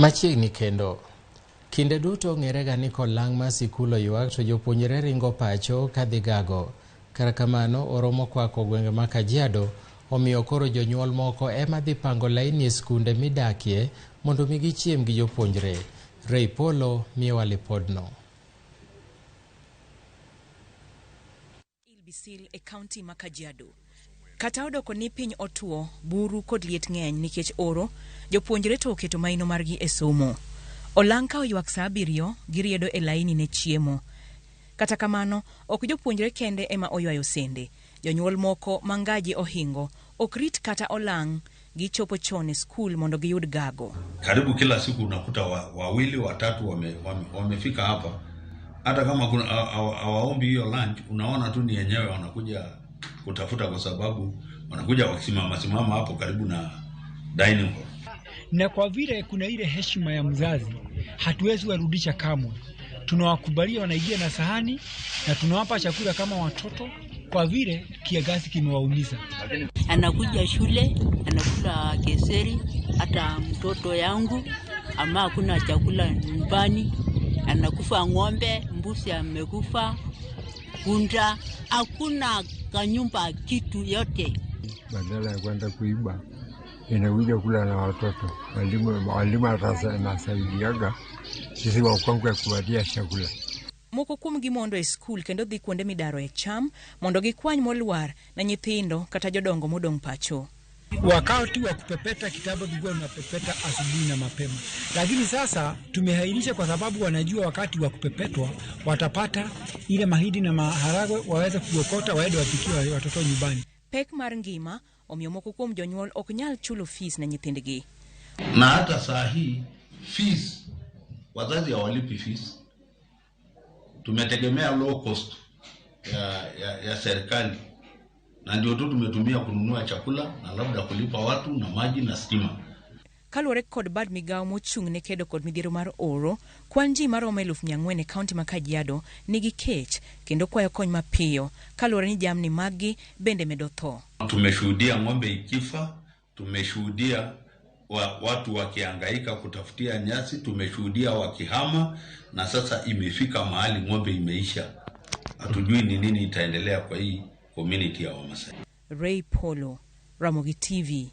Machiegni kendo. Kinde duto ong'erega ni kolang' mar sikul oywak to jopuonjre ringo pacho kadhi gago. Kata kamano, oro mokwako gwenge ma Kajiado omiyo koro jonyuol moko ema dhi pango laini e skunde midakie mondo mi gichiem gi jopuonjre. Ray Polo miyowa lipodno. Ilbisil e kaunti ma Kajiado. Kata odoko ni piny otuo, buru kod liet ng'eny nikech oro, jopuonjre to oketo maino margi e somo. Olang' ka oywak saa abiriyo, giriedo e laini ne chiemo. Kata kamano, ok jopuonjre kende ema oywayo sende. Jonyuol moko ma ngaji ohingo ok rit kata olang', gichopo chon e skul mondo giyud gago. Karibu kila siku unakuta wawili watatu wamefika hapa, hata kama kuna hawaombi hiyo lunch, unaona tu ni yenyewe wanakuja kutafuta, kwa sababu wanakuja wakisimama simama hapo karibu na dining hall. Na kwa vile kuna ile heshima ya mzazi, hatuwezi warudisha kamwe. Tunawakubalia wanaingia na sahani na tunawapa chakula kama watoto, kwa vile kiangazi kimewaumiza. Anakuja shule anakula keseri, hata mtoto yangu ama hakuna chakula nyumbani, anakufa ng'ombe, mbuzi amekufa, punda, hakuna kanyumba kitu yote. Badala ya kwenda kuiba inakuja kula na watoto. Mwalimu anasaidiaga sisi wakongwe kuwatia chakula. Moko kuomgi mondo e skul kendo dhi kuonde midaro e cham mondo gikwany molwar na nyithindo kata jodongo modong' pacho. Wakati wa kupepeta kitambo tulikuwa tunapepeta asubuhi na mapema, lakini sasa tumehairisha kwa sababu wanajua wakati wa kupepetwa watapata ile mahindi na maharagwe waweze kuokota waende wapikie watoto nyumbani. Pek mar ngima omiyo moko kuom jonyuol ok nyal chulo fees ne nyithindgi. Na hata saa hii fees, wazazi hawalipi fees, tumetegemea low cost ya serikali, na ndio tu tumetumia kununua chakula na labda kulipa watu na maji na stima. Kaluwore kod bad migawo mochung' ne kedo kod midhiero mar oro, kwan ji maromo 4,000 e kaunti ma Kajiado nigi kech kendo kwayo kony mapiyo kaluwore ni jamni maggi bende medo tho. Tumeshuhudia ng'ombe ikifa, tumeshuhudia watu wakihangaika kutafutia nyasi, tumeshuhudia wakihama, na sasa imefika mahali ng'ombe imeisha. Hatujui ni nini itaendelea kwa hii community ya Wamasai. Ray Polo, Ramogi TV.